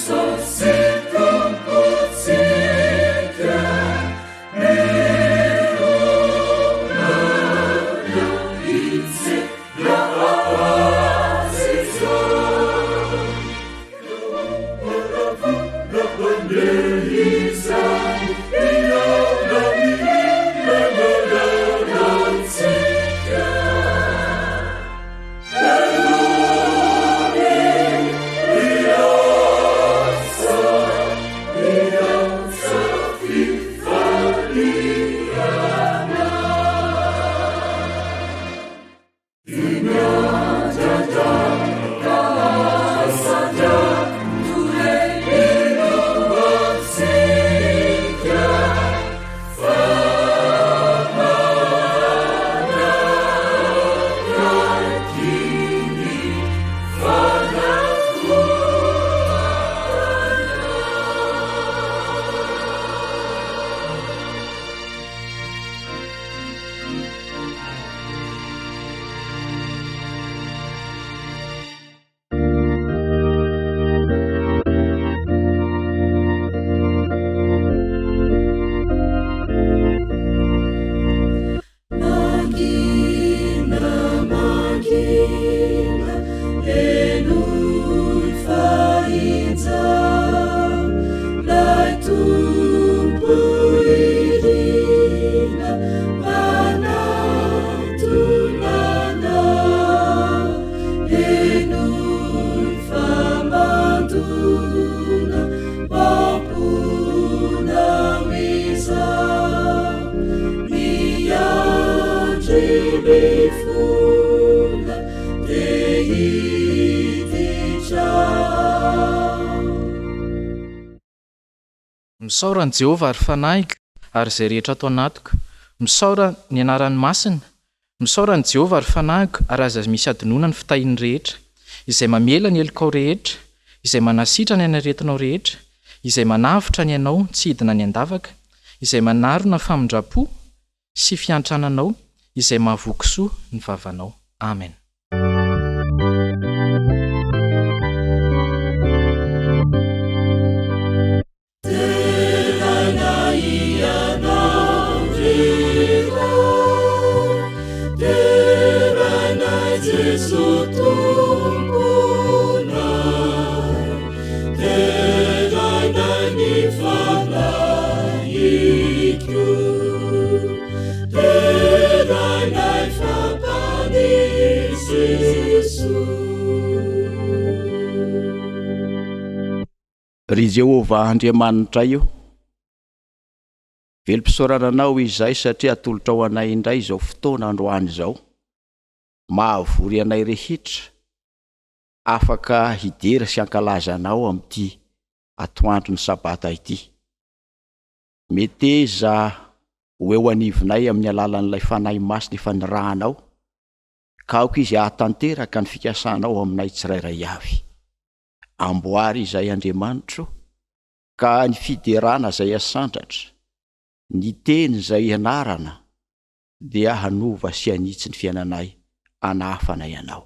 Jesosy Tompontsika, Mangina, mangina, henoy fa injao 'Lay Tompo irina manatona anao. Henoy fa mandona am-ponao izao. Miandry mifona te hiditra ao. Misaora an'i Jehovah, ry fanahiko, ary izay rehetra ato anatiko. Misaora ny anarany masina. Misaora an'i Jehovah, ry fanahiko, ary aza misy hadinoina ny fitahiany rehetra, izay mamela ny helokao rehetra, izay manasitrana ny aretinao rehetra, izay manavotra ny ainao tsy hidina any an-davaka, izay manarona famindram-po sy fiantrana anao, izay mahavoky soa ny vavanao. Amen. Deraina Ianao ry Ray, deraina Jeso Tomponay, deraina ny Fanahiko, deraina fa Mpanisy soa. Ry Jehovah Andriamanitray o, velom-pisaorana Anao izahay satria atolotrao anay indray izao fotoana androany izao, mahavory anay rehetra afaka hidera sy hankalaza Anao amin'ity atoandron'ny Sabata ity. Meteza ho eo anivonay amin'ny alalan'ilay Fanahy Masina efa nirahanao, ka aoka Izy hahatanteraka ny fikasanao aminay tsirairay avy. Amboary izay Andriamanitro ka ny fiderana izay asandratra, ny teny izay ianarana dia hanova sy hanitsy ny fiainanay anahafanay Anao.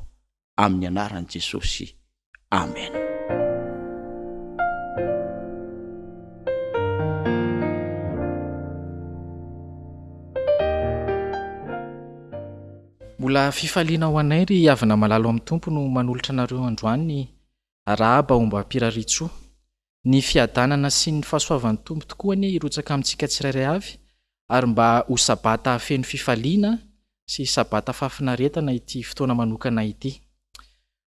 Amin'ny anaran'i Jesosy. Amen. Mbola fifaliana ho anay ry havana malalo amin'ny Tompo no manolotra anareo androany ny arahaba ombam-pirariantsoa. Ny fiadanana sy ny fahasoavan'ny Tompo tokoa anie hirotsaka amintsika tsirairay avy ary mba ho sabata feno fifaliana sy sabata fahafinaretana ity fotoana manokana ity.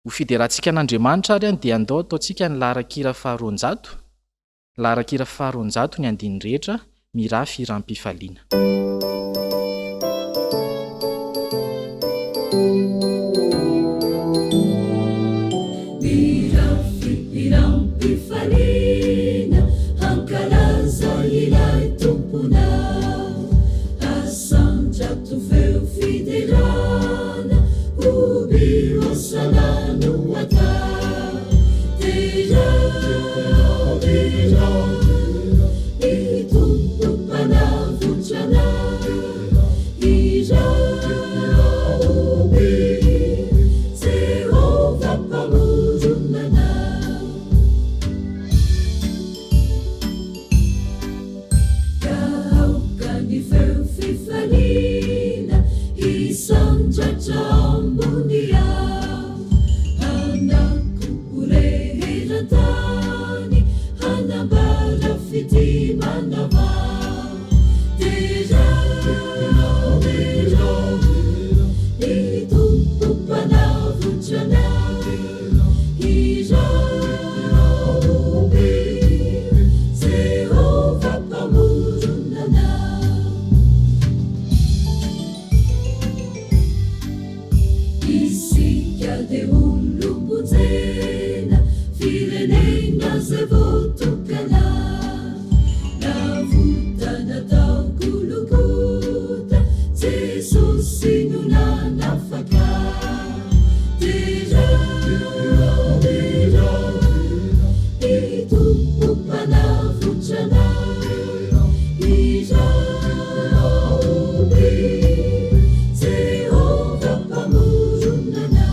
Ho fiderantsika an'Andriamanitra ary dia andao ataontsika ny laharan-kira faha 200. Laharan-kira faha 200 ny andininy rehetra, mirafy hiram-pifaliana. Mirafy hiram-pifaliana hankalaza ilay Tomponao. Asandrato feo fiderana, hoby hosana no atao. Derao, derao, ny Tompo Mpanavotra anay. Hirao, hoby Jehovah Mpamorona anay. Hanandratra ambony avo, hanako ho re eran-tany, hanambara fitia manavao. Derao, derao, ny Tompo Mpanavotra anay. Hirao, hobio, Jehovah Mpamorona anay. Isika dia olom-ponjena, firenena izay voatokana. Navotana tao Gologota, Jesosy no nanafaka. Derao, derao, ny Tompo Mpanavotra anay. Hirao, hobio, Jehovah Mpamorona anay.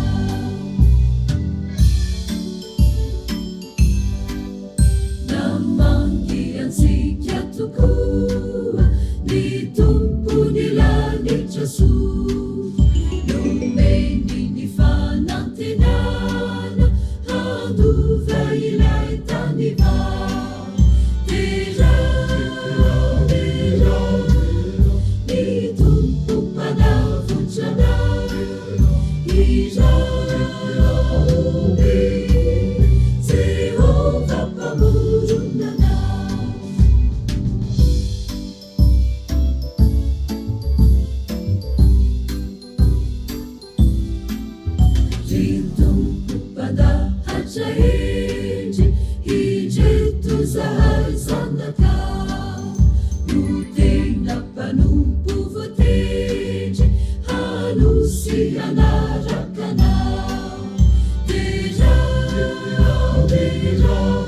Namangy antsika tokoa ny Tompon'ny lanitra soa. Nomeny ny fanantenana handova ilay tany vao. Derao, derao, ny Tompo Mpanavotra anay. Hirao, hobio, Jehovah Mpamorona anay. Ry Tompo Mpandahatra hendry, indreto zahay zanakao, no tena mpanompo voatendry hanosy hanaraka Anao. Derao, derao,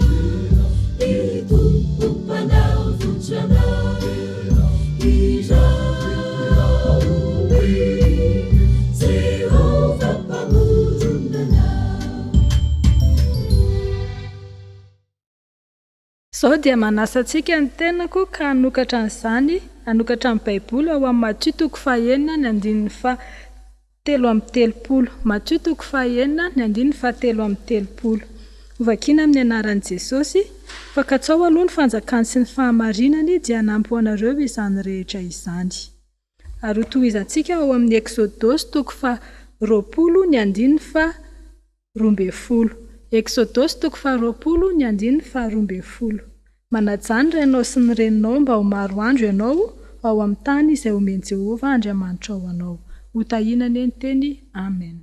ny Tompo Mpanavotra anay. Hirao, hobio, Jehovah Mpamorona anay. Izao dia manasa antsika ny tenako ka hanokatra an'izany, hanokatra ny Baiboly ao amin'ny Matio toko fahenina ny andininy faha 33. Matio toko fahenina ny andininy faha 33. Hovakina amin'ny anaran'i Jesosy, Fa katsaho aloha ny fanjakany sy ny fahamarinany dia hanampy ho anareo izany rehetra izany. Ary hotohizantsika ao amin'ny Eksodosy toko faha 20 ny andininy faha 12. Eksodosy toko faha 20 ny andininy faha 12. Manajà ny rainao sy ny reninao mba ho maro andro ianao ao amin'ny tany izay omen'i Jehovah Andriamanitrao anao. Hotahiana anie ny teny. Amen.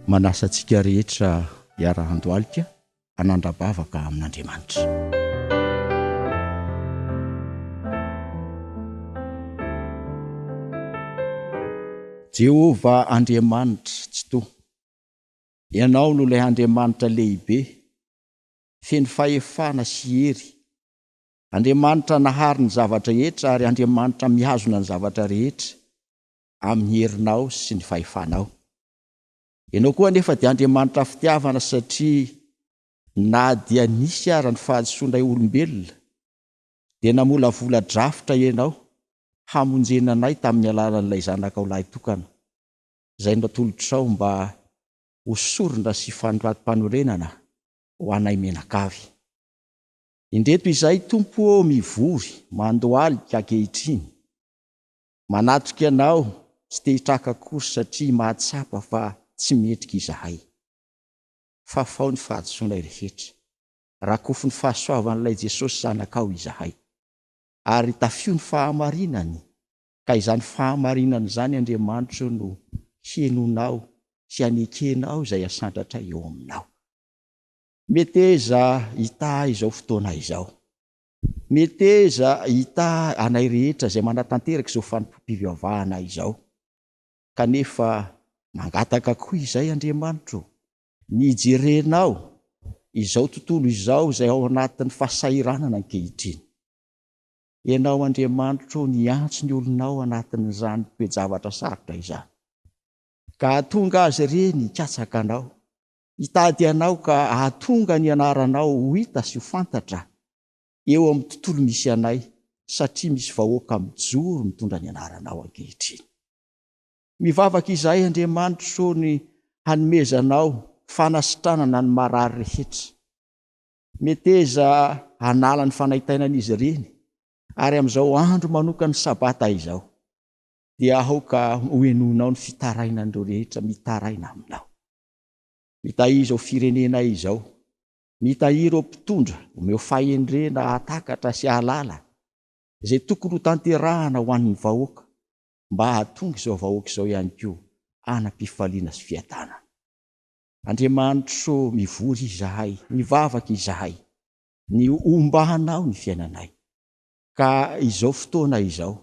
Manasa antsika rehetra hiara-handohalika hanandra-bavaka amin'Andriamanitra. Jehovah Andriamanitra Tsitoha, Ianao no ilay Andriamanitra lehibe, feno fahefana sy hery, Andriamanitra nahary ny zavatra rehetra ary Andriamanitra mihazona ny zavatra rehetra amin'ny herinao sy ny fahefanao. Ianao koa anefa dia Andriamanitra fitiavana satria na dia nisy ara ny fahadisoanay olombelona dia namolavola drafitra Ianao hamonjena anay tamin'ny alalan'ilay Zanakao lahitokana izay natolotrao mba ho sorona sy fanoratom-panorenana ho anay mianakavy. Indreto izahay Tompo ô mivory mandohalika ankehitriny Manatrika anao tsy te hitraka akory satria mahatsapa fa tsy mendrika izahay. Fafao ny fahadisoanay rehetra. Rakofy ny fahasoavan'ilay Jesosy Zanakao izahay. Ary tafio ny fahamarinany, ka izany fahamarinana izany Andriamanitro no henonao sy anekenao izay asandratray eo aminao. Meteza hitaha izao fotoana izao. Meteza hitaha anay rehetra izay manatanteraka izao fanompoam-pivavahana izao. Kanefa mangataka koa izay Andriamanitro ô, ny hijerenao izao tontolo izao izay ao anatin'ny fahasahiranana ankehitriny. Ianao Andriamanitro ô niantso ny olonao anatin'izany toe-javatra sarotra izany, ka hahatonga azy ireny hikatsaka Anao, hitady Anao ka hahatonga ny anaranao ho hita sy ho fantatra. eo amin'ny tontolo misy anay satria misy vahoaka mijoro mitondra ny anaranao ankehitriny. Mivavaka izahay Andriamanitro ny hanomezanao fanasitranana ny marary rehetra. Meteza hanala ny fanaintainan'izy ireny ary amin'izao andro manokan'ny Sabata izao dia aoka hohenoinao ny fitarainan'ireo rehetra mitaraina aminao. Mitahia izao firenenay izao. Mitahia ireo mpitondra, omeo fahendrena hahatakatra sy hahalala izay tokony hotanterahana ho an'ny vahoaka mba hahatonga izao vahoaka izao ihany koa hanam-pifaliana sy fiadanana. Andriamanitro ô, mivory izahay, mivavaka izahay, ny hombanao ny fiainanay. Ka izao fotoana izao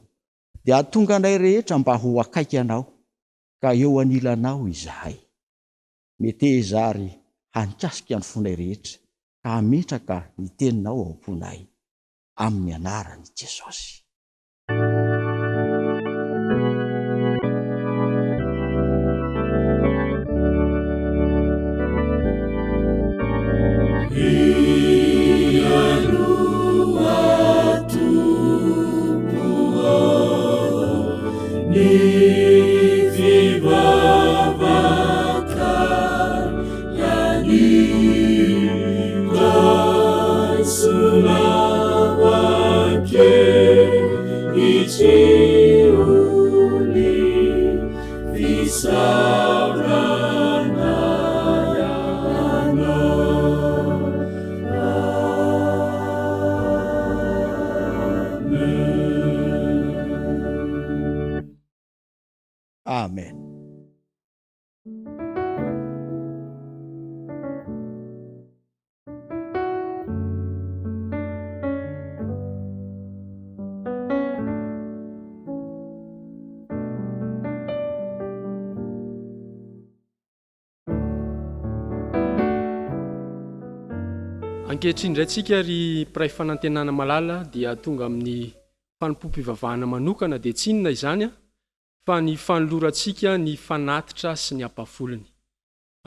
dia hahatonga anay rehetra mba ho akaiky Anao, ka eo anilanao izahay. Meteza ary hanikasika ny fonay rehetra ka hametraka ny Teninao ao am-ponay. Amin'ny anaran'i Jesosy. Amen. Ankehitriny indray tsika ry mpiray fanantenana malala dia tonga amin'ny fanompoam-pivavahana manokana dia tsy inona izany fa ny fanolorantsika ny fanatitra sy ny ampafolony.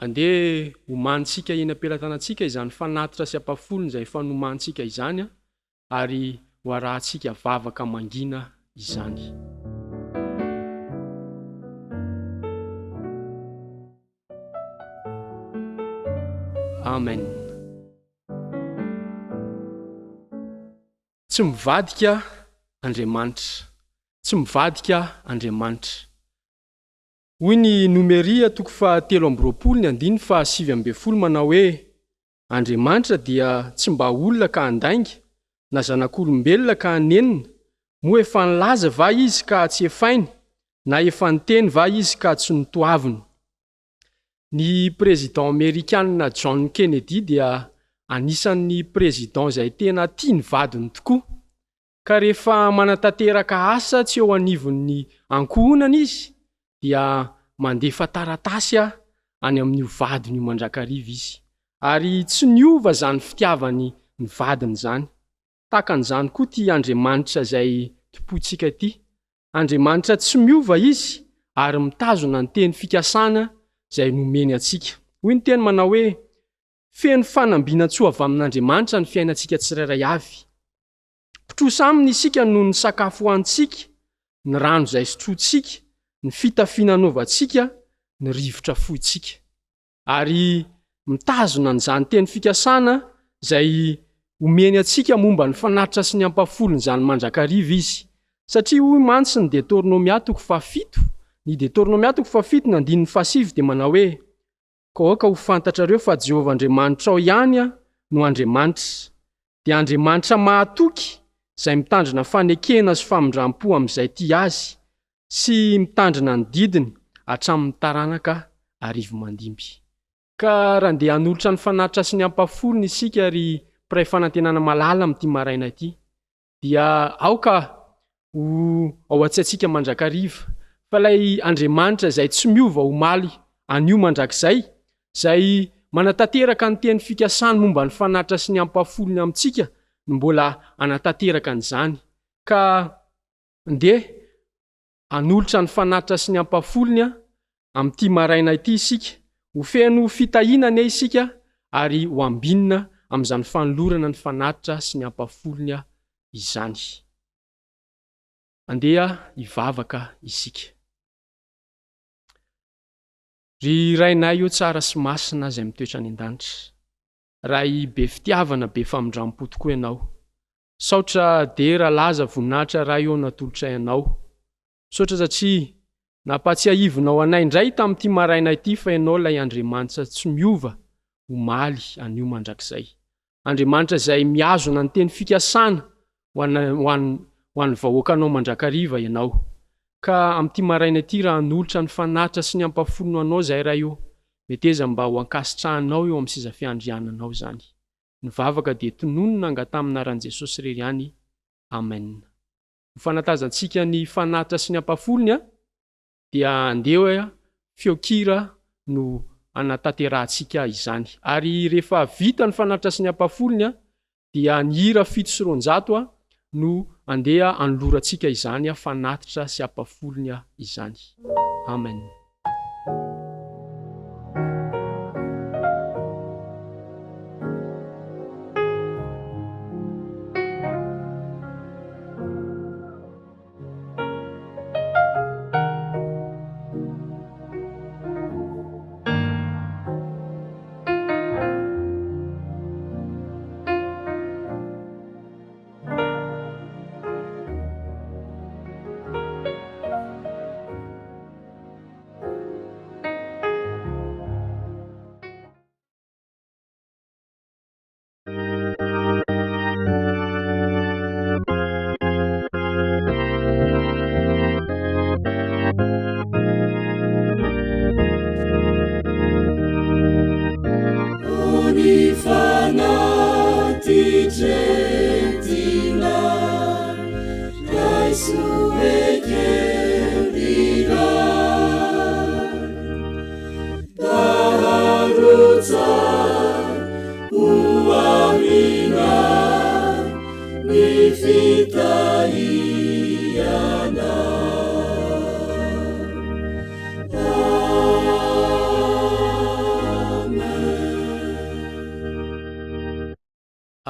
Andeha homanintsika eny am-pelatanantsika izany fanatitra sy ampafolony izay efa nomanintsika izany ary ho arahantsika vavaka mangina izany. Amen. Tsy mivadika Andriamanitra. Tsy mivadika Andriamanitra. Hoy ny Nomeria toko faha 23 ny andininy faha 19 manao hoe, Andriamanitra dia tsy mba olona ka handainga, na zanak'olombelona ka hanenina, moa efa nilaza va Izy ka tsy efainy, na efa niteny va Izy ka tsy notoaviny? Ny Président amerikana John Kennedy dia anisan'ny Président izay tena tia ny vadiny tokoa. Ka rehefa manatanteraka asa tsy eo anivon'ny ankohonana izy dia mandefa taratasy any amin'io vadiny io mandrakariva izy. Ary tsy niova izany fitiavany ny vadiny izany. Tahaka an'izany koa ity Andriamanitra izay tompointsika ity. Andriamanitra tsy miova Izy ary mitazona ny teny fikasana izay nomeny antsika. Hoy ny teny manao hoe, Feno fanambinantsoa avy amin'Andriamanitra ny fiainantsika tsirairay avy. Mpitrosa aminy isika noho ny sakafo hohanintsika, ny rano izay sotrointsika, ny fitafiana anaovantsika, ny rivotra fointsika. Ary mitazona an'izany teny fikasana izay omeny antsika momba ny fanatitra sy ny ampahafolony izany mandrakariva izy. Satria hoy mantsy ny Detornomia toko fahafito, ny Detornomia toko fahafito ny andininy fahasivy dia manao hoe, Ka aoka ho fantatrareo fa Jehovah Andriamanitrao ihany no Andriamanitra, dia Andriamanitra mahatoky izay mitandrina fanekena sy famindram-po amin'izay tia Azy sy mitandrina ny didiny hatramin'ny taranaka arivomandimby. Ka raha ndeha hanolotra ny fanatitra sy ny ampahafolony isika ry mpiray fanantenana malala amin'ity maraina ity, dia aoka ho ao an-tsaintsika mandrakariva fa ilay Andriamanitra izay tsy miova omaly anio mandrakizay, izay manatanteraka ny teny fikasany momba ny fanatitra sy ny ampahafolony amintsika no mbola hanatanteraka an'izany. Ka ndeha hanolotra ny fanatitra sy ny ampahafolony amin'ity maraina ity isika. Ho feno fitahiana anie isika ary ho ambinina amin'izany fanolorana ny fanatitra sy ny ampahafolony izany. Andeha hivavaka isika. Ry Rainay ô tsara sy masina izay mitoetra any an-danitra, Ray be fitiavana be famindram-po tokoa Ianao. Saotra, dera, laza, voninahitra Ray ô natolotray Anao. Misaotra satria nampahatsiahivinao anay indray tamin'ity maraina ity fa Ianao ilay Andriamanitra tsy miova omaly, anio, mandrakizay. Andriamanitra izay mihazona ny teny fikasana ho an ho an'ny vahoakanao mandrakariva Ianao. Ka amin'ity maraina ity raha hanolotra ny fanatitra sy ny ampahafolony ho Anao izahay Ray ô, meteza mba ho ankasitrahanao eo amin'ny seza fiandriananao izany. Ny vavaka dia tononina angataha amin'ny anaran'i Jesosy irery ihany. Amen. Ho fanatazantsika ny fanatitra sy ny ampahafolony a, dia andeha hoe feon-kira no hanatanterahantsika izany. Ary rehefa vita ny fanatitra sy ny ampahafolony a, dia ny hira 207 a no andeha hanolorantsika izany fanatitra sy ampahafolony izany. Amen.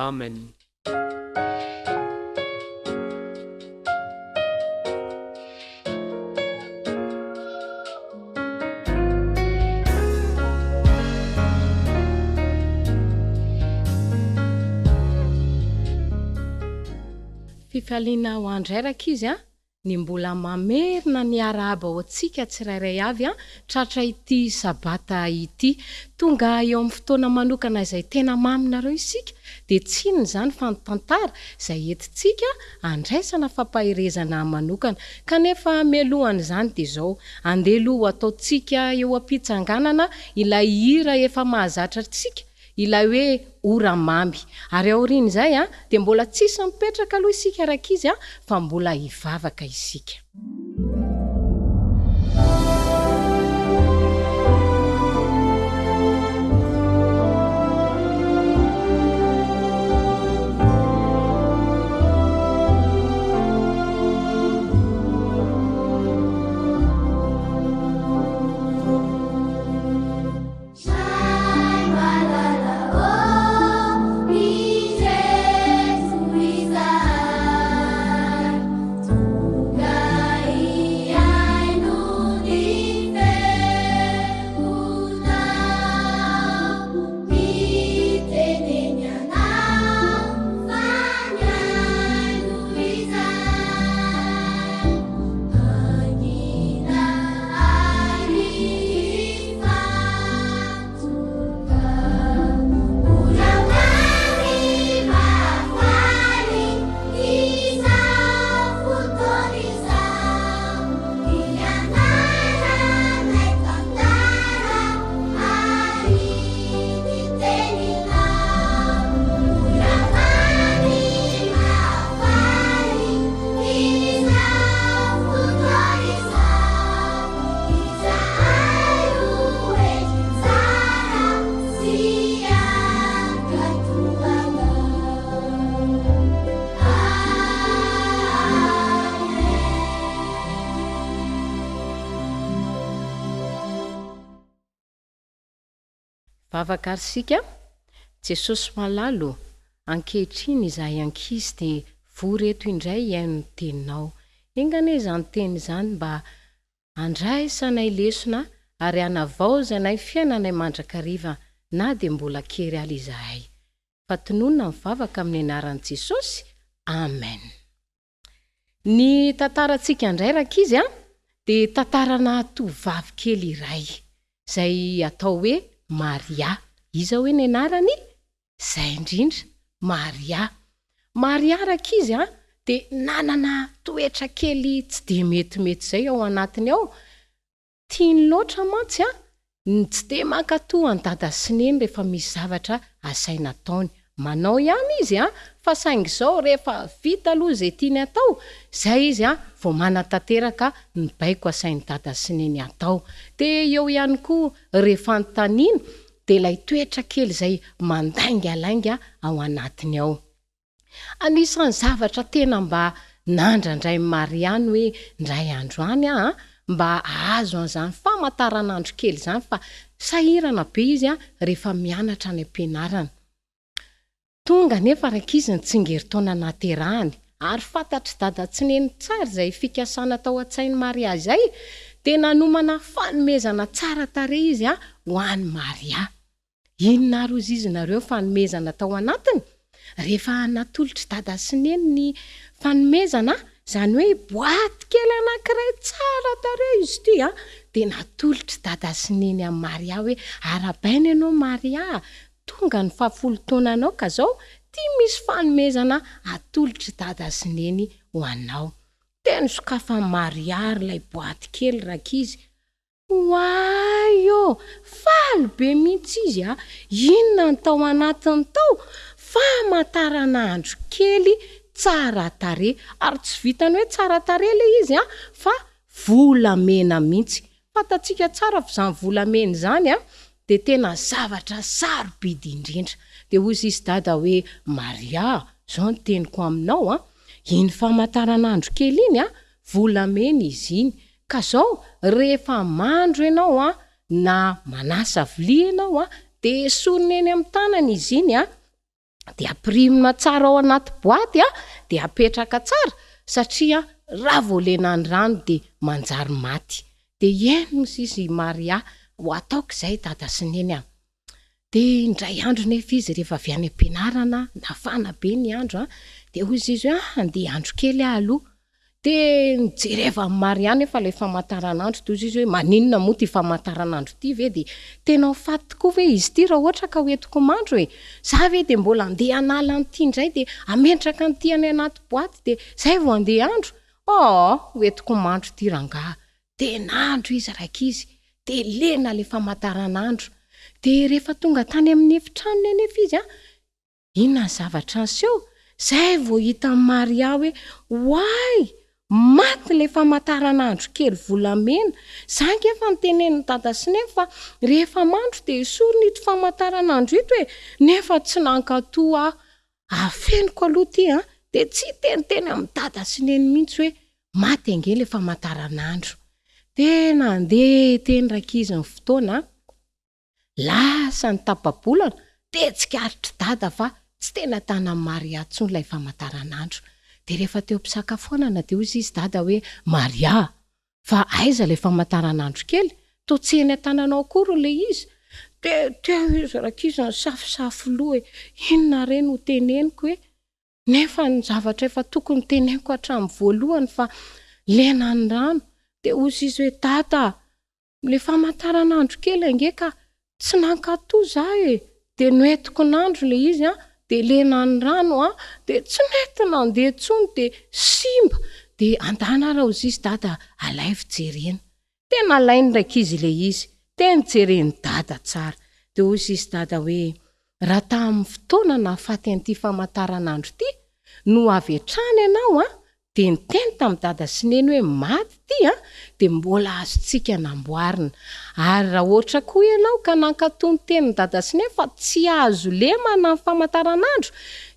Amen. Fifaliana ho an-dRay rankizy a! Ny mbola mamerina ny arahaba ho antsika tsirairay avy tratra ity sabata ity. Tonga eo amin'ny fotoana manokana izay tena maminareo isika dia tsy inona izany fa ny tantara izay entintsika andraisana fampaherezana manokana. Kanefa mialohan'izany dia izao, andeha aloha ho ataontsika eo am-pitsanganana ilay hira efa mahazatra antsika Ilay hoe ora mamy. Ary aorian'izay dia mbola tsisy mipetraka aloha isika rankizy fa mbola hivavaka isika. Vavaka ary isika. Jesosy malala ô, ankehitriny izahay ankizy dia vory eto indray hihaino ny Teninao. Enga anie izany Teny izany mba handraisanay lesona ary hanavaozanay fiainanay mandrakariva na dia mbola kery ala izahay. Fa tononina ny vavaka amin'ny anaran'i Jesosy. Amen. Ny tantarantsika indray rankizy a, dia tantarana tovovavy kely iray, izay atao hoe Maria. Iza hoe ny anarany? Izay indrindra, Maria. Maria rankizy a, dia nanana toetra kely tsy dia metimety izay ao anatiny ao. Tiany loatra mantsy ny tsy dia mankatò an'i Dada sy Neny rehefa misy zavatra asaina ataony. Manao ihany izy fa saingy izao rehefa vita aloha izay tiany atao, izay izy vao manatanteraka ny baiko asain'i Dada sy Neny atao. Dia eo ihany koa rehefa anontaniana dia ilay toetra kely izay mandaingalainga ao anatiny ao. Anisan'ny zavatra tena mba nandrandrain'i Maria ny hoe indray andro any aho mba hahazo an'izany famantaranandro kely izany fa sahirana be izy rehefa mianatra any am-pianarana. Tonga anefa rankizy ny tsingerin-taona nahaterahany ary fantatr'i Dada tsy neny tsara izay fikasana tao an-tsain'i Maria izay dia nanomana fanomezana tsara tarehy izy ho an'i Maria. Inona ary hozy izy nareo fanomezana tao anatiny? Rehefa natolotr'i dada sy neny ny fanomezana, izany hoe boaty kely anankiray tsara tarehy izy ity an, dia natolotr'i dada sy neny an'i Maria hoe arahabaina ianao Maria a, tonga ny fahafolo taonanao ka zao ty misy fanomezana atolotr'i dada sy neny ho anao. Dia nosokafan'i Maria ary ilay boaty kely rankizy, Oay ô! Faly be mihitsy izy a! Inona no tao anatiny tao? Famantaranandro kely tsara tarehy. Ary tsy vitan'ny hoe tsara tarehy ilay izy a, fa volamena mihitsy. Fantatsika tsara fa izany volamena izany a, dia tena zavatra sarobidy indrindra. Dia hoy izy Dada hoe, Maria, izao no teniko aminao a, iny famantaranandro kely iny a, volamena izy iny. Ka zao, rehefa mandro ianao an, na manasa vilia ianao an, dia esorina eny amin'ny tanana izy iny an, dia ampirimina tsara ao anaty boaty an, dia apetraka tsara, satria raha vao lena ny rano dia manjary maty. Dia eny hozy izy i Maria, ho ataoko izay dada sy neny an. Dia indray andro nefa izy rehefa avy any am-pianarana, nafana be ny andro an, dia hoy izy hoe ah, andeha hiandro kely aho aloha. Dia nijerevan'i Maria nefa ilay famantaranandro, dia hoy izy hoe maninona moa ity famantaranandro ity ve dia tena ho faty tokoa ve izy ity raha ohatra ka hoentiko mandro e? Za ve dia mbola andeha hanala an'ity indray dia hametraka an'ity any anaty boaty dia izay vao andeha handro? Oh, hoentiko mandro ity rangaha. Dia nandro izy rankizy, dia lena ilay famantaranandro. Dia rehefa tonga tany amin'ny efitranony anefa izy an, inona ny zavatra niseho? Izay vao hitan'i Maria hoe, oay! Maty ilay famantaranandro kely volamena. Za ange efa notenenin'i Dada sy Neny fa rehefa mandro dia esorina ito famantaranandro ito e! Nefa tsy nankatò aho. Afeniko aloha ity an, dia tsy hiteniteny amin'i Dada sy Neny mihitsy hoe maty ange ilay famantaranandro. Dia nandeha teny rankizy ny fotoana, lasa ny tapa-bolana, dia tsikaritr'i Dada fa tsy tena tanan'i Maria intsony ilay famantaranandro. Dia rehefa teo am-pisakafoanana dia hoy izy Dada hoe, Maria, fa aiza ilay famantaranandro kely? Toa tsy eny an-tananao akory ilay izy. Dia teo izy rankizy nisafosafo loha e, inona re no hoteneniko e? Nefa ny zavatra efa tokony teneniko hatramin'ny voalohany fa lena ny rano. Dia hoy izy hoe, Dada a! Ilay famantaranandro kely ange ka tsy nankatò za e! Dia noentiko nandro ilay izy an, dia lena ny rano an, dia tsy nety nandeha intsony dia simba. Dia andana ary hozy izy Dada alaivo jerena. Dia nalain'ny rankizy ilay izy, dia nojeren'i Dada tsara. Dia hoy izy Dada hoe, Raha tamin'ny fotoana nahafaty an'ity famantaranandro ity no avy hatrany ianao an, dia niteny tamin'i Dada sy Neny hoe maty ity an, dia mbola azontsika namboarina. Ary raha ohatra koa ianao ka nankatò ny tenin'i Dada sy Neny fa tsy azo lemana ny famantaranandro,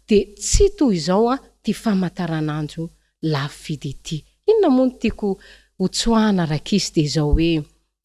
dia tsy toy izao an ity famantaranandro lafo vidy ity. Inona moa no tiako hotsoahana rankizy dia izao hoe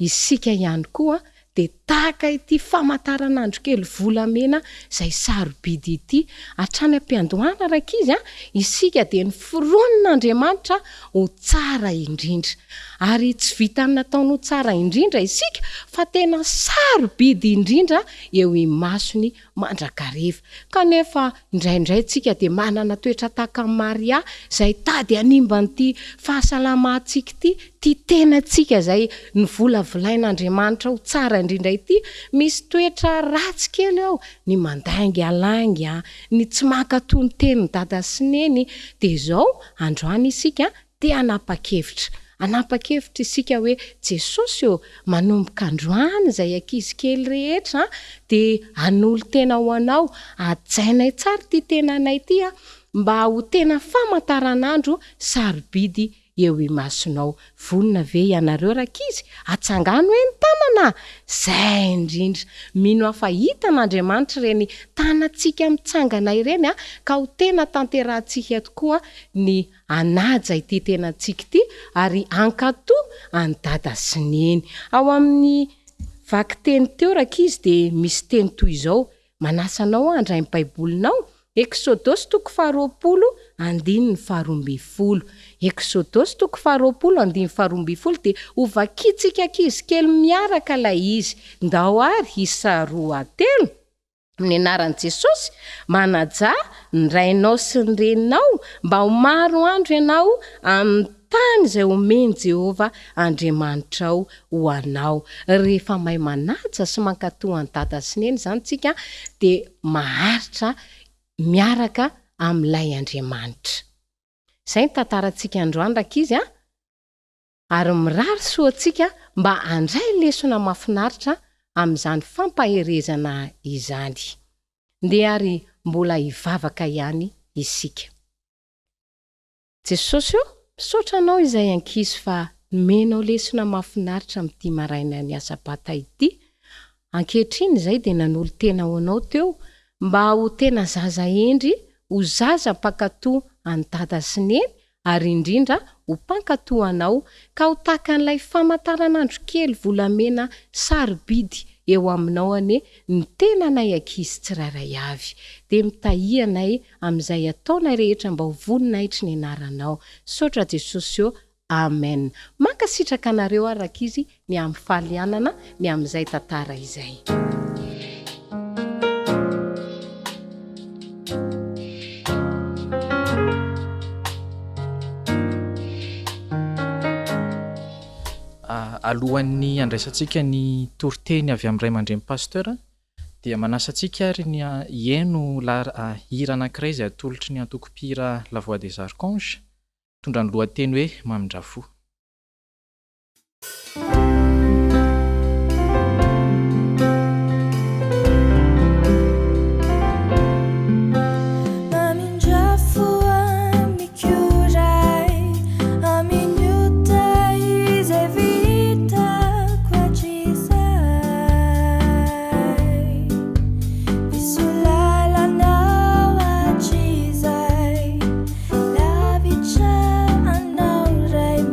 isika ihany koa dia. tahaka ity famantaranandro kely volamena izay sarobidy ity. Hatrany am-piandohana rankizy a, isika dia noforonin'Andriamanitra ho tsara indrindra. Ary tsy vitan'ny nataony ho tsara indrindra isika fa tena sarobidy indrindra eo imasony mandrakariva. Kanefa indraindray tsika dia manana toetra tahaka an'i Maria izay tady hanimba an'ity fahasalamantsika ity, ity tenantsika izay novolavolain'Andriamanitra ho tsara indrindra ity. Misy toetra ratsy kely ao, ny mandaingalainga, ny tsy mankatò ny tenin'i Dada sy Neny. Dia izao, androany isika Te hanapa-kevitra. Hanapa-kevitra isika hoe, Jesosy ô, manomboka androany izay ankizy kely rehetra dia hanolo-tena ho Anao. Hajainay tsara ity tenanay ity mba ho tena famantaranandro sarobidy eo imasonao. Vonona ve ianareo rankizy? Atsangano hoe ny tanana! Izay indrindra! Mino aho fa hitan'Andriamanitra ireny tanantsika mitsangana ireny ka ho tena tanterahantsika tokoa ny hanaja ity tenantsika ity ary hankatò an'i Dada sy Neny. Ao amin'ny vakiteny teo rankizy dia misy teny toy izao, Manasa anao aho handray ny Baibolinao, Eksodosy toko faharoapolo andininy faharoambinifolo. Eksodosy toko faharoapolo andininy faharoambinifolo dia hovakintsika ankizy kely miaraka ilay izy. Ndao ary isa roa telo. Amin'ny anaran'i Jesosy, manajà ny rainao sy ny reninao mba ho maro andro ianao amin'ny tany izay omen'i Jehovah Andriamanitrao ho anao. Rehefa mahay manaja sy mankatò an'i Dada sy Neny izany isika dia maharitra miaraka amin'ilay Andriamanitra. Izay ny tantarantsika androany rankizy a! Ary mirary soa antsika mba handray lesona mahafinaritra amin'izany fampaherezana izany. Ndeha ary mbola hivavaka ihany isika. Jesosy ô, misaotra Anao izay ankizy fa nomenao lesona mahafinaritra amin'ity marainan'ny Asabata ity. Ankehitriny izay dia nanolo-tena ho Anao teo mba ho tena zaza hendry, ho zaza mpankatò an'i Dada sy Neny ary indrindra ho mpankatò anao ka ho tahaka an'ilay famantaranandro kely volamena sarobidy eo aminao anie ny tenanay ankizy tsirairay avy. Dia mitahia anay amin'izay ataonay rehetra mba ho voninahitry ny anaranao. Misaotra Jesosy ô. Amen. Mankasitraka anareo ary rankizy ny amin'ny fahalianana ny amin'izay tantara izay. Alohan'ny handraisantsika ny toriteny avy amin'ny ray aman-dreny pasteur dia manasa antsika ary ny hihaino hira anankiray izay atolotry ny antoko mpihira La Voix des Archanges mitondra ny lohateny hoe Mamindra fo. Mamindra fo amiko Ray, amin'ny ota izay vitako hatrizay. Diso lalanao hatrizay, lavitra anao Ray.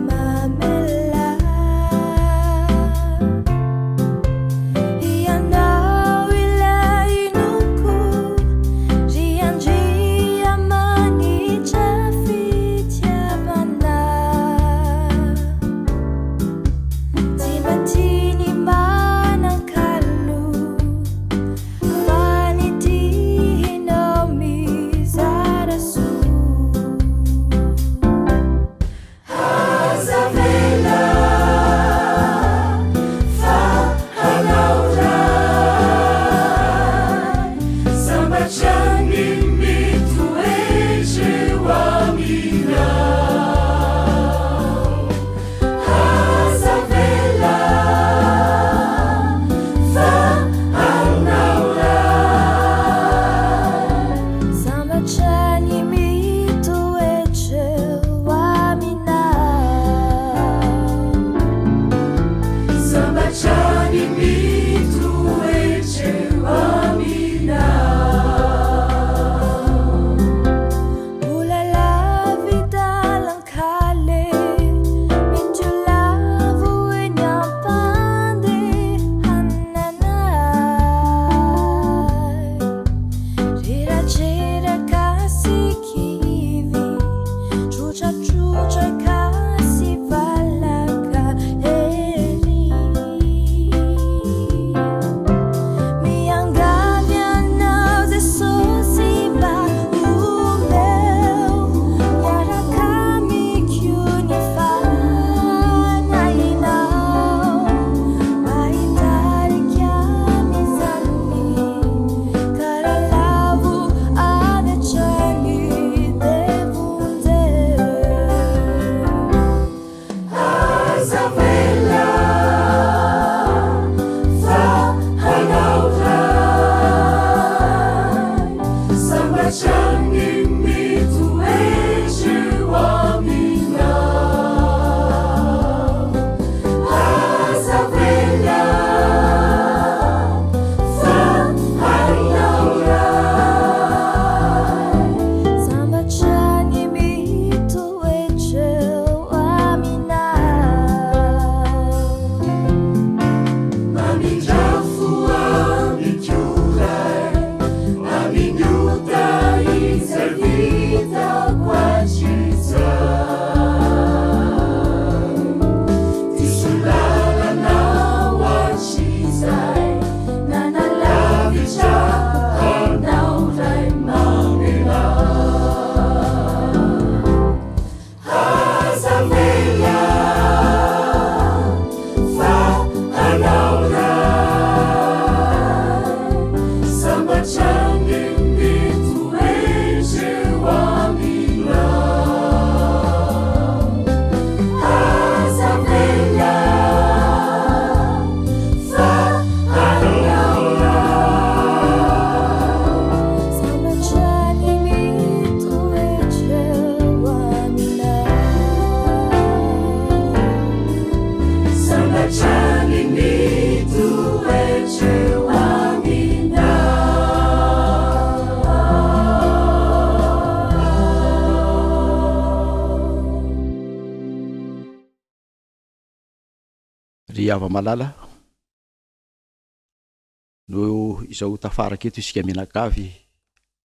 Sambatra ny mitoetra eo aminao. Aza avela fa anao. Sambatra ny mitoetra eo aminao. Sambatra ny mitoetra eo aminao. Ry hava-malala, noho izao tafaraka eto isika mianakavy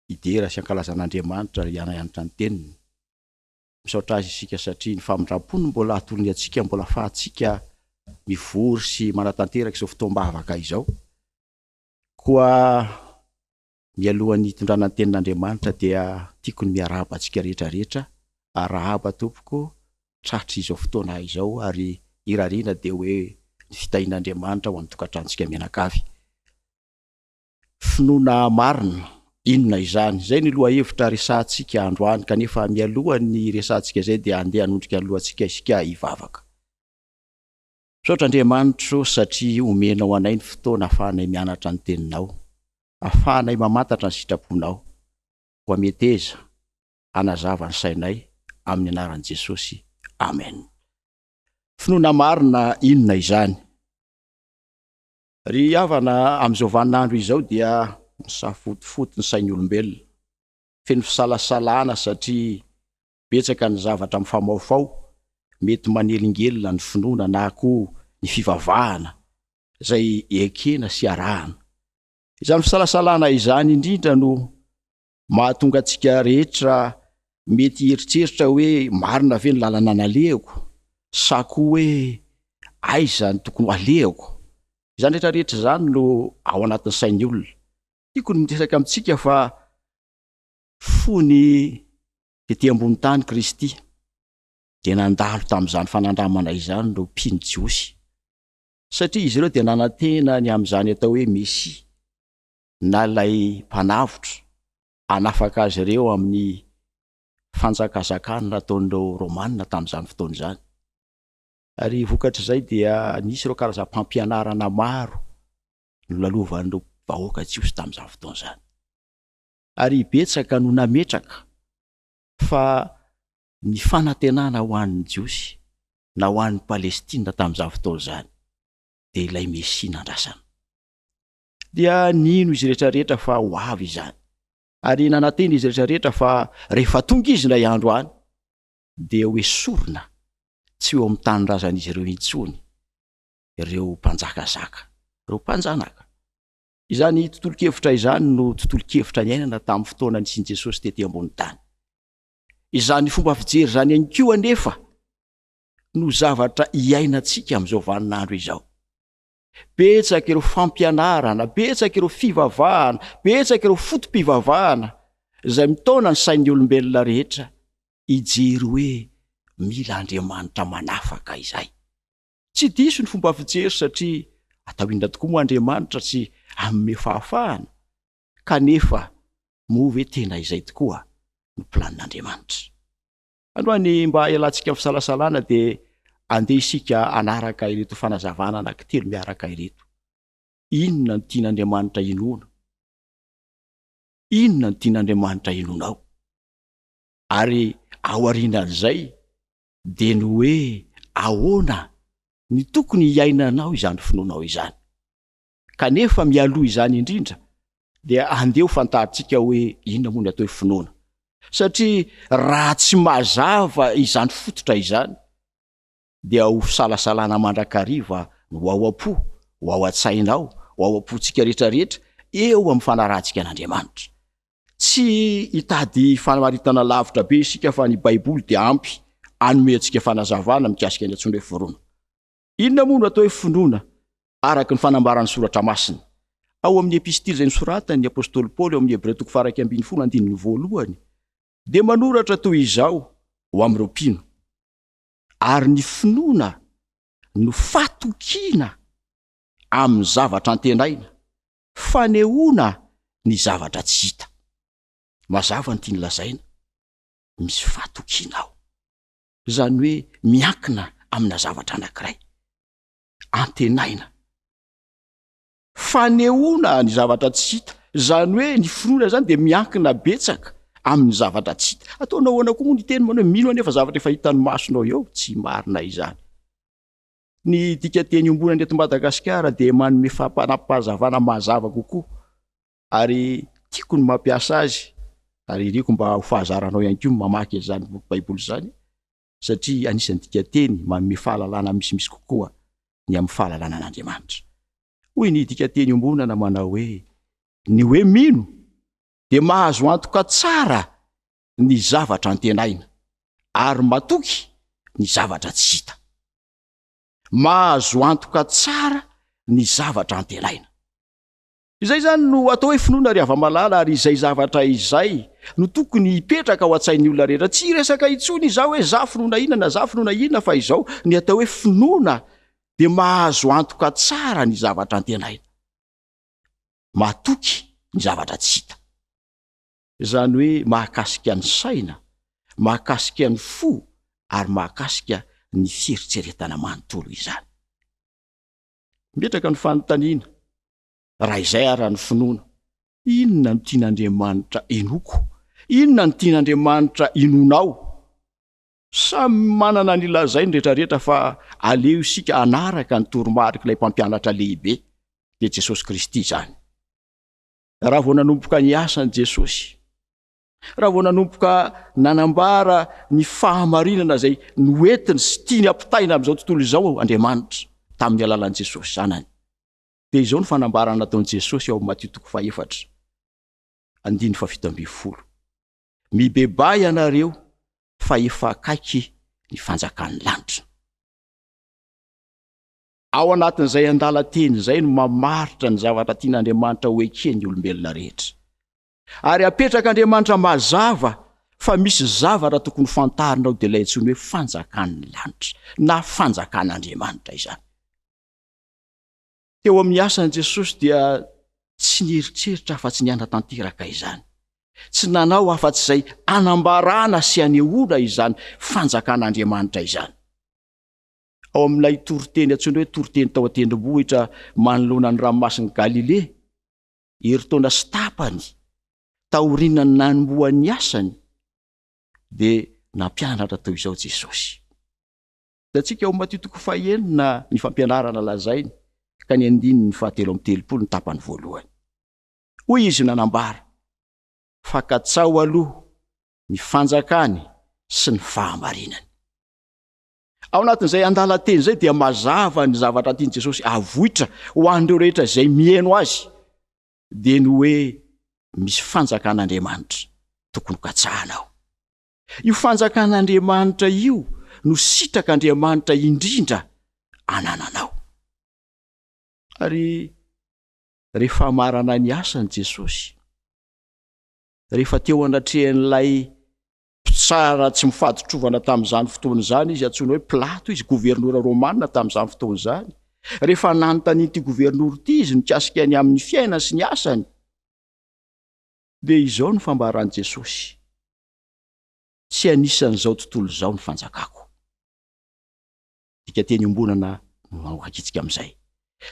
hidera sy hankalaza an'Andriamanitra ary hiana-hianatra ny Teniny. Misaotra Azy isika satria ny famindram-pony mbola atolony antsika, mbola afahantsika mivory sy manatanteraka izao fotoam-bavaka izao. Koa mialohan'ny hitondrana ny tenin'Andriamanitra dia tiako ny miarahaba antsika rehetra rehetra, arahaba tompoko tratry izao fotoana izao ary irariana dia hoe ny fitahian'Andriamanitra ho amin'ny tokantranontsika mianakavy. Finoana marina, inona izany? Izay ny lohahevitra resahantsika androany, kanefa mialohan'ny hiresahantsika izay dia andeha hanondrika ny lohantsika isika hivavaka. Misaotra Andriamanitro satria omenao anay ny fotoana afahanay mianatra ny Teninao, afahanay mamantatra ny sitraponao. Koa meteza hanazava ny sainay amin'ny anaran'i Jesosy. Amen. Finoana marina, inona izany? Ry havana, amin'izao vaninandro izao dia misafotofoto ny sain'ny olombelona. Feno fisalasalana satria betsaka ny zavatra mifamaofao mety manelingelina ny finoana na koa ny fivavahana izay ekena sy arahana. Izany fisalasalana izany indrindra no Mahatonga antsika rehetra mety hieritreritra hoe marina ve ny lalana nalehako sa koa hoe aiza no tokony ho alehako. Izany rehetra rehetra izany no ao anatin'ny sain'ny olona. Tiako ny miresaka amintsika fa fony tety ambony tany Kristy dia nandalo tamin'izany fanandramana izany ireo mpino jiosy satria izy ireo dia nanantena ny amin'izany atao hoe Mesia na ilay Mpanavotra hanafaka azy ireo amin'ny fanjakazakana nataon'ireo Romana tamin'izany fotoana izany. Ary vokatr'izay dia nisy ireo karazam-pampianarana maro nolalovan'ireo vahoaka jiosy tamin'izany fotoana izany. Ary betsaka no nametraka fa ny fanantenana ho an'ny Jiosy na ho an'ny Palestina tamin'izany fotoana izany dia ilay Mesia nandrasana. Dia nino izy rehetra rehetra fa ho avy izany. Ary nanantena izy rehetra rehetra fa rehefa tonga izy indray andro any, dia ho esorina tsy ho eo amin'ny tanindrazan'izy ireo intsony ireo mpanjakazaka, ireo mpanjanaka. Izany tontolon-kevitra izany no tontolon-kevitra niainana tamin'ny fotoana nisian'i Jesosy tety ambony tany. Izany fomba fijery izany ihany koa anefa no zavatra iainantsika amin'izao vaninandro izao. Betsaka ireo fampianarana, betsaka ireo fivavahana, betsaka ireo foto-pivavahana izay mitaona ny sain'ny olombelona rehetra hijery hoe mila Andriamanitra manafaka izay. Tsy diso ny fomba fijery satria atao inona tokoa moa Andriamanitra tsy hanome fahafahana? Kanefa moa ve tena izay tokoa no planin'Andriamanitra? Androany mba hialantsika amin'ny fisalasalana dia andeha isika hanaraka ireto fanazavana anankitelo miaraka ireto. Inona no tian'Andriamanitra hinoana? Inona no tian'Andriamanitra hinoanao? Ary aorianan'izay dia ny hoe ahoana ny tokony hiainanao izany finoanao izany? Kanefa mialoha izany indrindra dia andeha ho fantarintsika hoe inona moa ny atao hoe finoana. Satria raha tsy mazava izany fototra izany dia ho fisalasalana mandrakariva no ho ao am-po, ho ao an-tsainao, ho ao am-pontsika rehetra rehetra eo amin'ny fanarahantsika an'Andriamanitra. Tsy hitady famaritana lavitra be isika fa ny Baiboly dia ampy hanome antsika fanazavana mikasika ny antsoina hoe finoana. Inona moa no atao hoe finoana araka ny fanambaran'ny Soratra Masina? Ao amin'ny epistily izay nosoratan'ny apostoly Paoly ao amin'ny Hebreo toko faha-11 andininy voalohany dia manoratra toy izao ho amin'ireo mpino, Ary ny finoana no fatokiana amin'ny zavatra antenaina, fanehoana ny zavatra tsy hita. Mazava ny tiany lazaina, misy fahatokiana ao. Izany hoe miankina amina zavatra anankiray. Antenaina. Fanehoana ny zavatra tsy hita. Izany hoe ny finoana izany dia miankina betsaka amin'ny zavatra tsy hita. Ataonao ahoana koa moa ny hiteny manao hoe mino anefa zavatra efa hitan'ny masonao eo? Tsy marina izany. Ny dikanteny iombonana eto Madagasikara dia manome fampanampahazavana mazava kokoa ary tiako ny mampiasa azy ary iriko mba ho fahazaranao ihany koa ny mamaky an'izany boky baiboly izany satria anisan'ny dikanteny manome fahalalana misimisy kokoa ny amin'ny fahalalana an'Andriamanitra. Hoy ny dikanteny iombonana manao hoe ny hoe mino dia mahazo antoka tsara ny zavatra antenaina ary matoky ny zavatra tsy hita. Mahazo antoka tsara ny zavatra antenaina. Izay izany no atao hoe finoana ry hava-malala ary izay zavatra izay no tokony hipetraka ao an-tsain'ny olona rehetra. Tsy hiresaka intsony izaho hoe za finoana inona na za finoana inona fa izao ny atao hoe finoana dia mahazo antoka tsara ny zavatra antenaina. Matoky ny zavatra tsy hita. Izany hoe mahakasika ny saina, mahakasika ny fo ary mahakasika ny fieritreretana manontolo izany. Mipetraka ny fanontaniana, raha izay ara ny finoana, inona no tian'Andriamanitra inoako? Inona no tian'Andriamanitra inoanao? Samy manana ny lazainy rehetrarehetra fa aleo isika hanaraka ny toromarik'ilay mpampianatra lehibe, dia Jesosy Kristy izany. Raha vao nanomboka ny asany Jesosy, raha vao nanomboka nanambara ny fahamarinana izay noentiny sy tiany hampitaina amin'izao tontolo izao Andriamanitra tamin'ny alalan'i Jesosy Zanany, dia izao ny fanambarana nataon'i Jesosy ao amin'ny Matio toko fahefatra, andininy fahafito ambin'ny folo, Mibebaha ianareo fa efa akaiky ny fanjakan'ny lanitra. Ao anatin'izay andalan-teny izay no mamaritra ny zavatra tian'Andriamanitra ho eken'ny olombelona rehetra. Ary apetrak'Andriamanitra mazava fa misy zavatra tokony ho fantarina ao dia ilay antsoiny hoe fanjakan'ny lanitra na fanjakan'Andriamanitra izany. Teo amin'ny asan'i Jesosy dia tsy nieritreritra afa-tsy ny hanatanteraka izany. Tsy nanao afa-tsy izay hanambarana sy hanehoana izany fanjakan'Andriamanitra izany. Ao amin'ilay toriteny antsoina hoe Toriteny tao an-tendrombohitra manoloana ny Ranomasin'i Galilea, herintaona sy tapany taorian'ny nanombohan'ny asany, dia nampianatra toy izao Jesosy. Hitantsika ao Matio toko fahenina ny fampianarana lazainy, ka ny andininy fahatelo amby telopolo ny tapany voalohany. Hoy izy nanambara, Fa katsaho aloha ny fanjakany sy ny fahamarinany. Ao anatin'izay andalan-teny izay dia mazava ny zavatra tian'i Jesosy avoitra ho an'ireo rehetra izay mihaino azy, dia ny hoe misy fanjakan'Andriamanitra tokony hokatsahana ao. Io fanjakan'Andriamanitra io no sitrak'Andriamanitra indrindra anananao. Ary rehefa hamarana ny asany Jesosy, rehefa teo anatrehan'ilay Mpitsara tsy mifaditrovana tamin'izany fotoana izany izy, antsoina hoe Pilato izy, governora romana tamin'izany fotoana izany. Rehefa nanontanian'ity governora ity izy mikasika ny amin'ny fiainany sy ny asany, dia izao no fambaran'i Jesosy, Tsy anisan'izao tontolo izao ny fanjakako. Dikanteny iombonana no hakitsika amin'izay.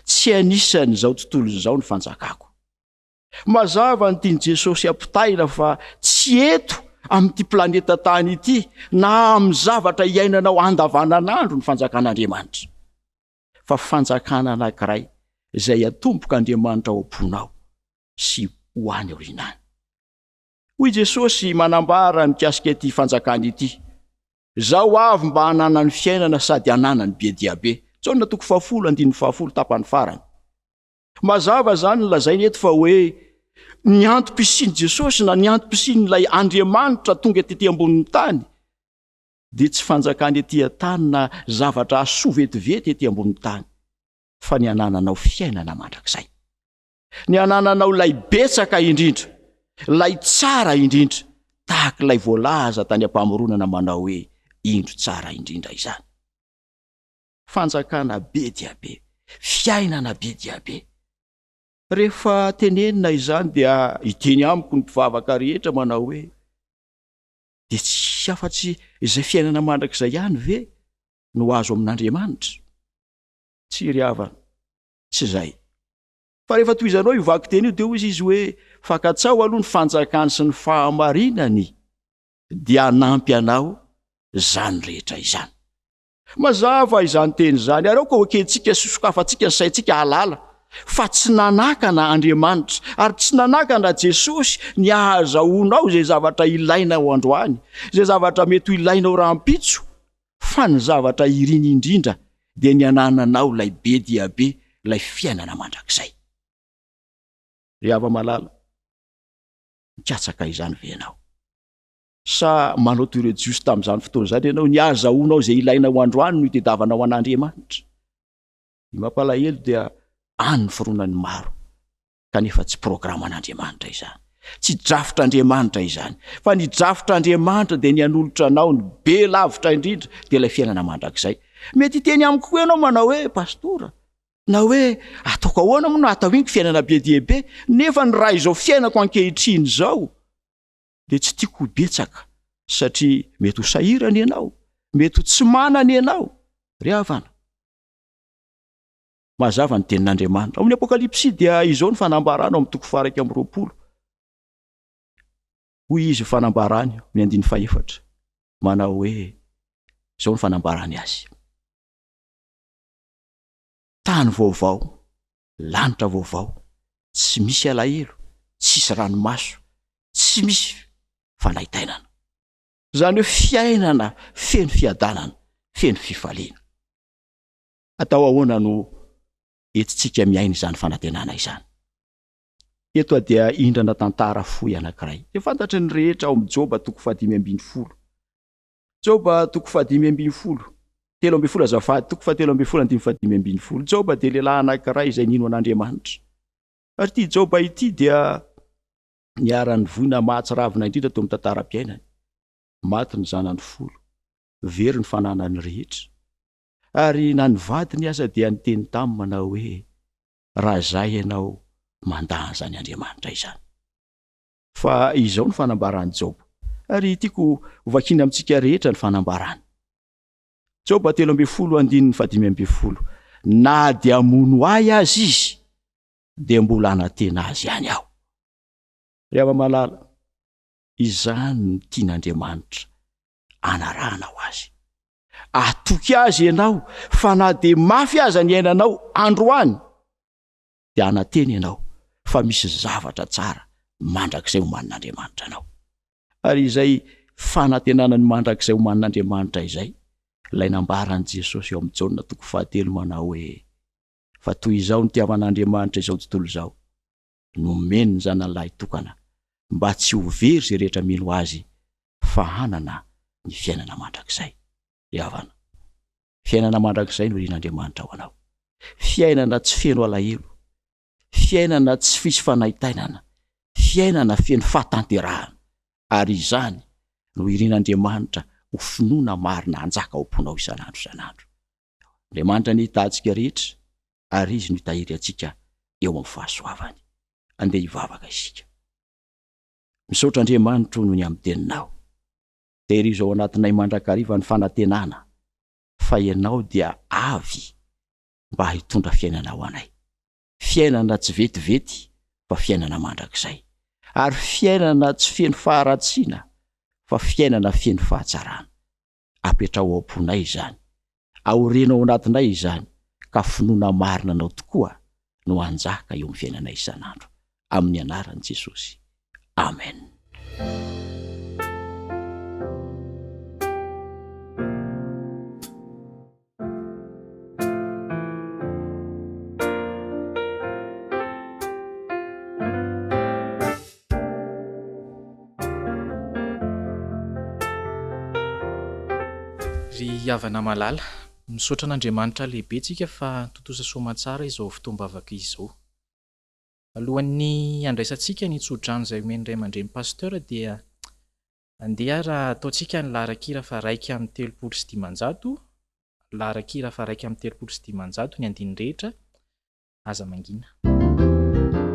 Tsy anisan'izao tontolo izao ny fanjakako. Mazava ny tian'i Jesosy hampitaina fa tsy eto amin'ity planeta tany ity na amin'ny zavatra iainanao andavanan'andro ny fanjakan'Andriamanitra, fa fanjakana anankiray izay atombok'Andriamanitra ao am-ponao sy ho any aoriana any. Hoy Jesosy manambara mikasika ity fanjakana ity, Izaho avy mba hananany fiainana sady hananany be dia be. Jaona toko fahafolo andininy fahafolo tapany farany. Mazava izany ny lazainy eto fa hoe ny antom-pisian'i Jesosy na ny antom-pisian'ilay Andriamanitra tonga tety ambonin'ny tany dia tsy fanjakana ety an-tany na zavatra hahasoa vetivety ety ambonin'ny tany fa ny hanananao fiainana mandrakizay. Ny hanananao ilay betsaka indrindra, ilay tsara indrindra, tahaka ilay voalaza tany am-pamoronana manao hoe indro tsara indrindra izany. Fanjakana be dia be, fiainana be dia be. Rehefa tenenina izany dia hiteny amiko ny mpivavaka rehetra manao hoe, dia tsy afa-tsy izay fiainana mandrakizay ihany ve no azo amin'Andriamanitra? Tsia ry havana, tsy izay. Fa rehefa tohizanao io vakiteny io dia hoy izy hoe, fa katsaho aloha ny fanjakany sy ny fahamarinany dia hanampy anao izany rehetra izany. Mazava izany teny izany, ary aoka hoekentsika sy sokafantsika ny saintsika hahalala fa tsy nanakana Andriamanitra ary tsy nanakana Jesosy ny hahazahoanao izay zavatra ilainao androany, izay zavatra mety ho ilainao rahampitso, fa ny zavatra iriny indrindra dia ny hanananao ilay be dia be, ilay fiainana mandrakizay. Ry hava-malala, mikatsaka izany ve ianao? Sa manao toy ireo Jiosy tamin'izany fotoana izany ianao, ny hahazahoanao izay ilainao androany no itediavanao an'Andriamanitra? Ny mampalahelo dia any ny fironan'ny maro, kanefa tsy programan'Andriamanitra izany. Tsy drafitr'Andriamanitra izany. Fa ny drafitr'Andriamanitra dia ny hanolotra anao ny be lavitra indrindra, dia ilay fiainana mandrakizay. Mety hiteny amiko koa ianao manao hoe, Pastora, na hoe ataoko ahoana moa no ahatao inko fiainana be dia be, nefa ny raha izao fiainako ankehitriny izao, dia tsy tiako ho betsaka satria mety ho sahirana ianao, mety ho tsy manana ianao. Ry havana, mazava ny tenin'Andriamanitra. Ao amin'ny Apokalypsy dia izao ny fanambarana ao amin'ny toko faha-21. Hoy izy fanambarany ny andininy fahefatra, manao hoe izao ny fanambarany azy. Tany vaovao, lanitra vaovao, tsy misy alahelo, tsisy ranomaso, tsy misy fanaintainana. Izany hoe fiainana feno fiadanana, feno fifaliana. Atao ahoana no entintsika miaina izany fanantenana izany? Eto aho dia hindrana tantara fohy anankiray, izay fantatry ny rehetra ao amin'ny Joba toko fahadimy ambin'ny folo. Joba toko fahadimy ambin'ny folo, 13 azafady, toko fahatelo ambin'ny folo andininy fahadimy ambin'ny folo. Joba dia lehilahy anankiray izay nino an'Andriamanitra. Ary ity Joba ity dia niharan'ny voina mahatsiravina indrindra teo amin'ny tantaram-piainany. Maty ny zanany folo, very ny fananany rehetra. Ary na ny vadiny aza dia niteny taminy manao hoe, Raha izaho ianao, mandà an'izany Andriamanitra izany. Fa izao no fanambaran'i Joba, ary tiako hovakiana amintsika rehetra ny fanambarany. Joba 13 andininy fahadimy ambin'ny folo, Na dia hamono ahy aza izy, dia mbola hanantena azy ihany aho. Ry hava-malala, izany no tian'Andriamanitra anarahanao azy. Atoky azy ianao fa na dia mafy aza ny iainanao androany, dia hanantena ianao fa misy zavatra tsara mandrakizay omanin'Andriamanitra anao. Ary izay fanantenana ny mandrakizay omanin'Andriamanitra izay, ilay nambaran'i Jesosy eo amin'ny Jaona toko fahatelo manao hoe, Fa toy izao nitiavan'Andriamanitra izao tontolo izao, nomeny ny Zanany lahitokana, mba tsy ho very izay rehetra mino Azy, fa hanana ny fiainana mandrakizay. Ry havana, fiainana mandrakizay no irin'Andriamanitra ho anao. Fiainana tsy feno alahelo, fiainana tsy fisy fanaintainana, fiainana feno fahatanterahana. Ary izany no irin'Andriamanitra ho finoana marina hanjaka ao am-ponao isan'andro isan'andro. Andriamanitra anie hitaha antsika rehetra ary Izy no hitahiry antsika eo amin'ny fahasoavany. Andeha hivavaka isika. Misaotra Andriamanitro noho ny amin'ny teninao. Tehirizo ao anatinay mandrakariva ny fanantenana fa Ianao dia avy mba hitondra fiainana ho anay. Fiainana tsy vetivety fa fiainana mandrakizay. Ary fiainana tsy feno faharatsiana fa fiainana feno fahatsarana. Apetraho ao am-ponay izany. Aoreno ao anatinay izany ka finoana marina Anao tokoa no hanjaka eo amin'ny fiainanay isan'andro. Amin'ny anaran'i Jesosy. Amen. Ry havana malala, misaotra an'Andriamanitra lehibe tsika fa tontosa soamantsara izao fotoam-bavaka izao. Alohan'ny handraisantsika ny tsodrano izay omen'ny ray aman-dreny Pasteur dia andeha ary ataontsika ny laharan-kira faha-531, laharan-kira faha-531 ny andininy rehetra, aza mangina.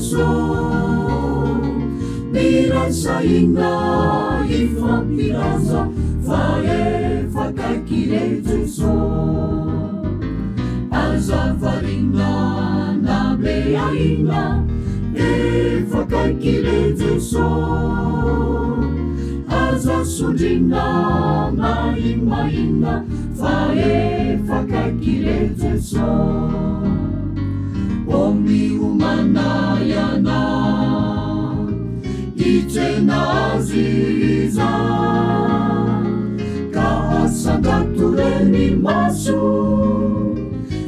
Jeso. Mirasa hina hifampilaza fa efa akaiky re Jeso. Aza variana na be ahiana, efa akaiky re Jeso. Aza sondriana na imahina fa efa akaiky re Jeso. O miomana ianao hitsena azy izany, ka asandrato re ny maso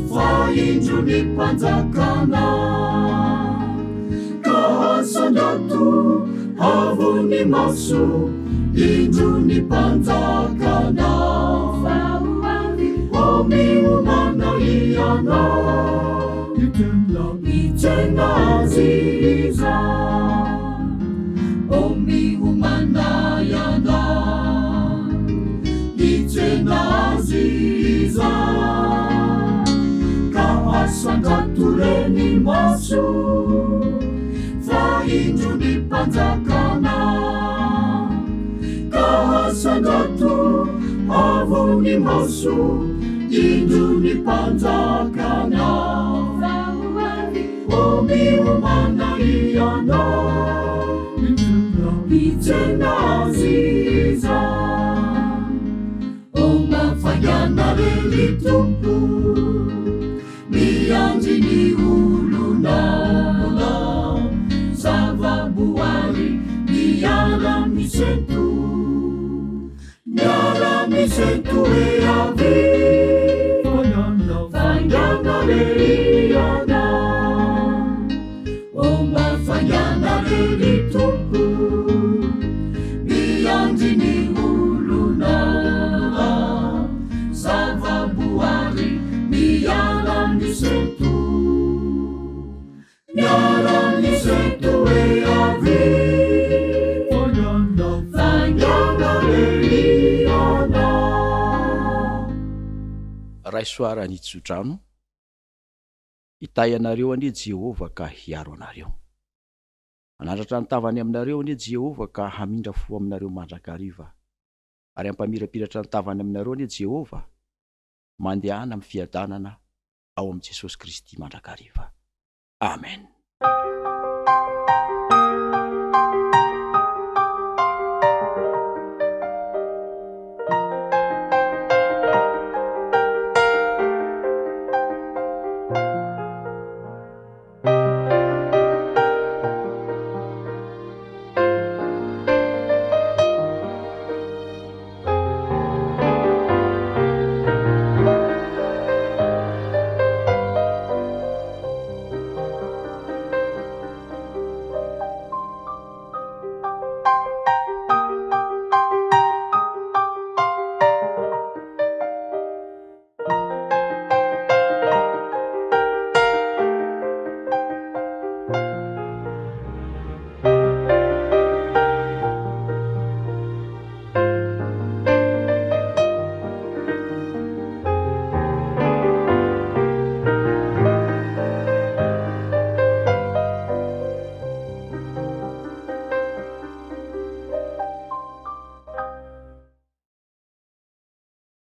fa indro ny mpanjakanao. Ka asandrato avo ny maso, indro ny mpanjakanao. Fa ho avy, o miomana ianao hitsena azy izany. O miomana ianao hitsena azy izany, ka asandrato re ny maso fa indro ny mpanjakanao. Ka asandrato avo ny maso, indro ny mpanjakanao. Fa ho avy, o miomana ianao hitsena azy izany. O mba faingana re ry Tompo, miandry ny olonao. Zava-boary miara-misento, miara-misento e avy. Faingana re ianao. O mba faingana re ry Tompo, miandry ny olonao. Zava-boary miara-misento, miara-misento e avy. Faingana re ianao. Raiso ara ny tsodrano, hitahy anareo anie Jehovah ka hiaro anareo. Hanandratra ny tavany aminareo anie Jehovah ka hamindra fo aminareo mandrakariva. Ary hampamirapiratra ny tavany aminareo anie Jehovah. Mandehana amin'ny fiadanana ao amin'i Jesosy Kristy mandrakariva. Amen.